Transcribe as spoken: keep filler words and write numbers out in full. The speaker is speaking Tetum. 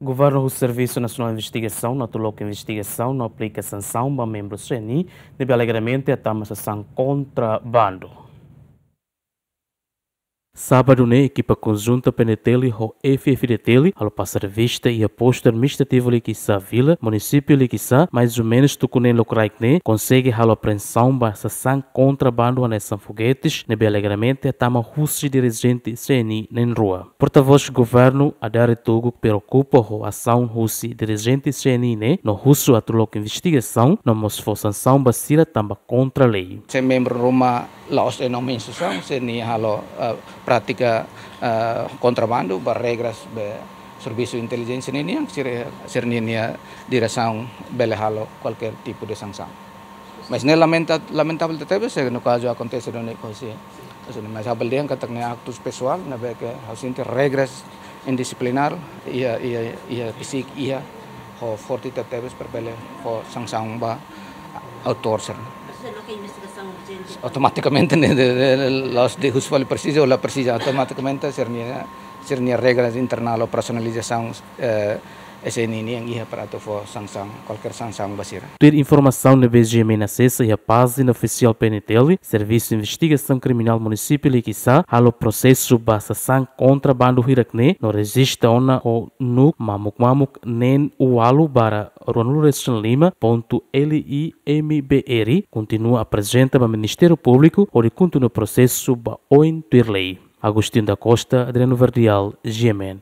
Governu husu Servisu Nasionál Investigasaun atu loke investigasaun no aplika sansaun ba membru C N I ne'ebé alegadamente hatama sansaun kontrabandu. Sábadu ne'e, ekipa konjunta P N T L ho F F D T L halo pasa revista iha postu administrativu Likisá Vila, munisípiu Likisá, mais ou menus tuku neen lokraik ne'e, konsege halo apreensaun ba sansaun kontrabandu hanesan foguetes ne'ebé alegadamente hatama husi dirijente C N I na'in-rua. Portavós governu, Adari Tugu, preokupa ho asaun husi dirijente C N I ne'e no husu atu loke investigasaun no mós fó sansaun ba sira tanba kontra lei. Se membru ruma la'ós iha nome instituisaun, C N I halo, eh, prátika, eh, kontrabandu ba regras be servisu intelijénsia ninian, sira, sira-nia diresaun bele halo kualkér tipu de sansaun. Mas ne'e lamenta-, lamentavel tebes, se no kazu akontese duni ho si. Mas ha'u bele dehan katak ne'e aktus pesoál, ne'ebé ke ha'u sente regras indisiplinár iha, iha, iha, besik iha, ho forte tebes para bele fó sansaun ba autór sira. Automatikamente ne'e, de, de, de, la'ós de'it husu fali presiza, la presiza, automatikamente sira-nia, sira-nia regras internál operasionalizasaun, eh, S N I nian iha para atu fó sansaun, kualkér sansaun ba sira. Tuir informasaun ne'ebé G M N asesa iha pájina ofisiál P N T L, Servisu Investigasaun Kriminál Munisípiu Likisá halo prosesu ba sansaun kontrabandu hirak ne'e no rejista ona ho NUC mamuk-mamuk neen ualu barra ruanulu resin lima pontu L I M B R, kontinua aprezenta ba Ministériu Públiku hodi kontinua prosesu ba oin tuir lei. Agostinho da Costa, Adriano Verdial, G M N.